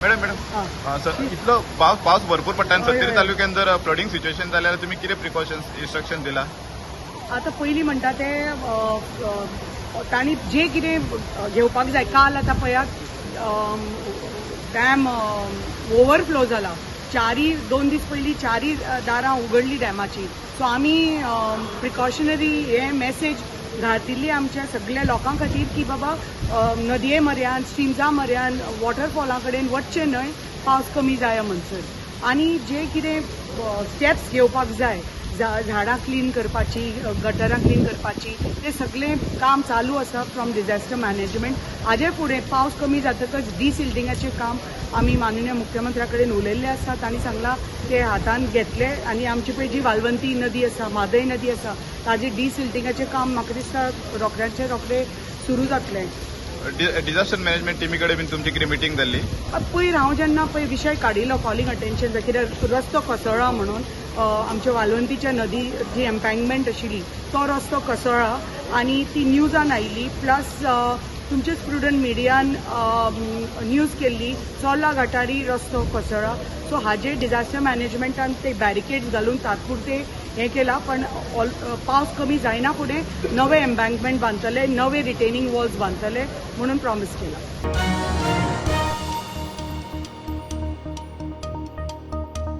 Madam, madam, sir, इतलो पावस पावस भरपूर पडटा आनी हय, सत्तरी हय. तालुक्यान जर फ्लडिंग सिच्युएशन जाल्यार तुमी कितें प्रिकॉशन्स, इन्स्ट्रक्शन दिला? आतां पयलीं म्हणटा ते तांणी जे कितें घेवपाक जाय. काल आतां पळयात, डॅम ओवरफ्लो जाला. चारी 2 दीस पयलीं चारी दारां उगडली डॅमाची. सो आमी प्रिकॉशनरी हे मेसेज घातिल्ली आमच्या सगल्या लोकां खातीर की बाबा, नदये म्हऱ्यान, स्ट्रिम्सा म्हऱ्यान, वॉटरफॉला कडेन वचचें न्हय पावस कमी जाय म्हणसर. आनी जे कितें स्टेप्स घेवपाक जाय, झाडां क्लीन करपाची, गटरां क्लीन करपाची, ते सगळें काम चालू आसा फ्रॉम डिझास्टर मॅनेजमेंट. हाजे फुडें पावस कमी जातकच डिसिल्टिंगाचें काम आमी माननीय मुख्यमंत्र्या कडेन उलयल्लें आसा. तांणी सांगलां, ते हातान घेतले आनी आमची पळय जी वालवंती नदी आसा, म्हादय नदी आसा, ताजें डिसिल्टिंगाचें काम म्हाका दिसता रोखड्याचे रोखडें सुरू जातलें. डिझास्टर मॅनेजमेंट टिमी कडेन बीन तुमची कितें मिटींग जाल्ली? पयर हांव जेन्ना पळय विशय काडिल्लो, कॉलिंग अटेन्शन, कित्याक रस्तो कोसळ्ळा म्हणून, आमच्या वालवंतीच्या नदी जी एम्पँकमेंट आशिल्ली तो रस्तो कोसळ्ळा आनी ती न्यूजान आयली. प्लस तुमचेच प्रुडंट मिडियान न्यूज केल्ली, चोर्ला घाटारी रस्तो कोसळ्ळा. सो हाजेर डिझास्टर मॅनेजमेंटान ते बॅरिकेड्स घालून तात्पुरते हें केलां, पण पावस कमी जायना फुडें नवे एम्बँकमेंट बांदतले, नवे रिटेनिंग वॉल्स बांदतले म्हणून प्रॉमीस केलां.